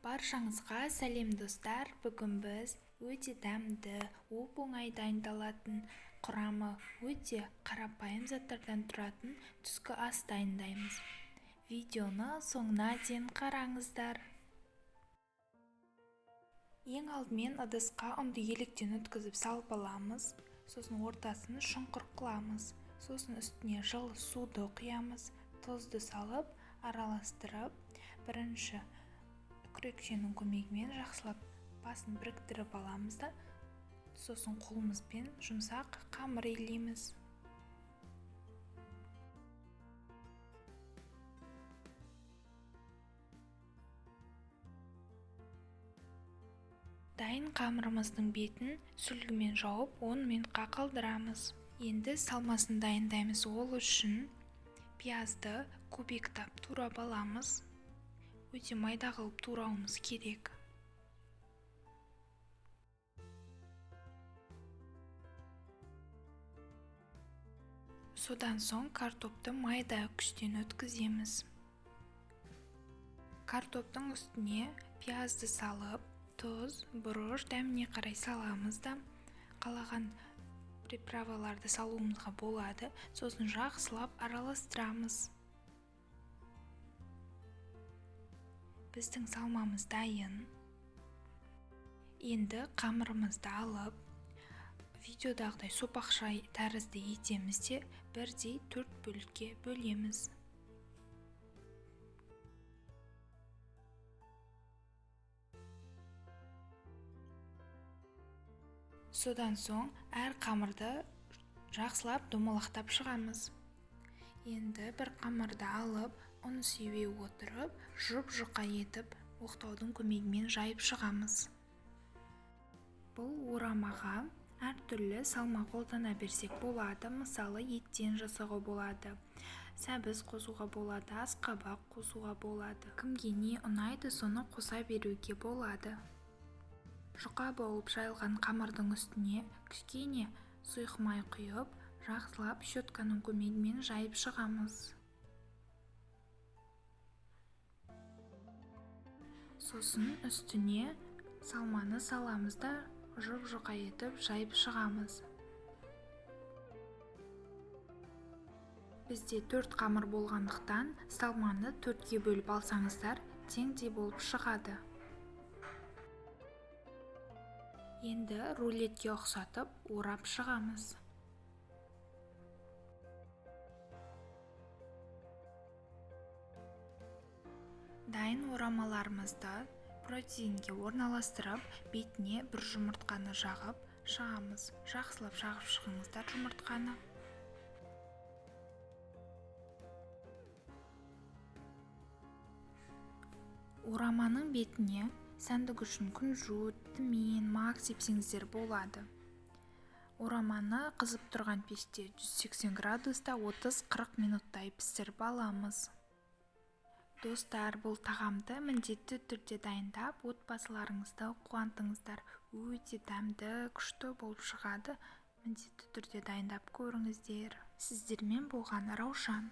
Баршаңызға сәлем, достар! Бүгін біз өте дәмді, оп-оңай дайындалатын, құрамы өте қарапайым заттардан тұратын түскі ас дайындаймыз. Видеоны соңына дейін қараңыздар. Ең алдымен ыдысқа ұнды електен өткізіп салып аламыз, сосын ортасын шұңқыр қыламыз, сосын үстіне жылы суды құямыз, тұзды салып, араластырып, бірінші күрекшенің көмегімен жақсылап басын біріктіріп аламыз да, сосын қолымызбен жұмсақ қамыр илейміз. Дайын қамырымыздың бетін сүлгімен жауып, 10 минутқа қалдырамыз. Енді салмасын дайындаймыз. Ол үшін пиязды кубиктап турап аламыз. Өте майда қылып турауымыз керек. Содан соң картопты майда күштен өткіземіз. Картоптың үстіне пиязды салып, тұз, бұрыш дәміне қарай саламыз да, қалаған приправаларды салуымызға болады. Сосын жақсылап араластырамыз. Біздің салмамыз дайын. Енді қамырымызды алып, видеодағыдай сопақша тәрізді етеміз де, бірдей 4 бөлікке бөлеміз. Содан соң әр қамырды жақсылап домалақтап шығамыз. Енді бір қамырды алып, ұн себе отырып, жұп-жұқа етіп, оқтаудың көмегімен жайып шығамыз. Бұл орамаға әртүрлі салма қолдана берсек болады. Мысалы, еттен жасауға болады, сәбіз қосуға болады, асқабақ қосуға болады. Кімге не ұнайды, соны қоса беруге болады. Жұқа болып жайылған қамырдың үстіне кішкене сұйық май құйып, жақсылап щетканың көмегімен жайып шығамыз. Сосын үстіне салманы саламыз да, жұп-жұқа етіп жайып шығамыз. Бізде 4 қамыр болғандықтан салманы 4-ке бөліп алсаңыздар, теңдей болып шығады. Енді рулетке ұқсатып орап шығамыз. Дайын орамаларымызды протеинге орналастырып, бетіне бір жұмыртқаны жағып шығамыз. Жақсылап жағып шығыңыздар жұмыртқаны. Ораманың бетіне сәндік үшін күнжут, тмин, мак сепсеңіздер болады. Ораманы қызып тұрған пеште 180 градуста 30-40 минуттай пісіріп аламыз. Достар, бұл тағамды міндетті түрде дайындап, отбасыларыңызды қуантыңыздар. Өте дәмді, күшті болып шығады. Міндетті түрде дайындап көріңіздер. Сіздермен болған Раушан.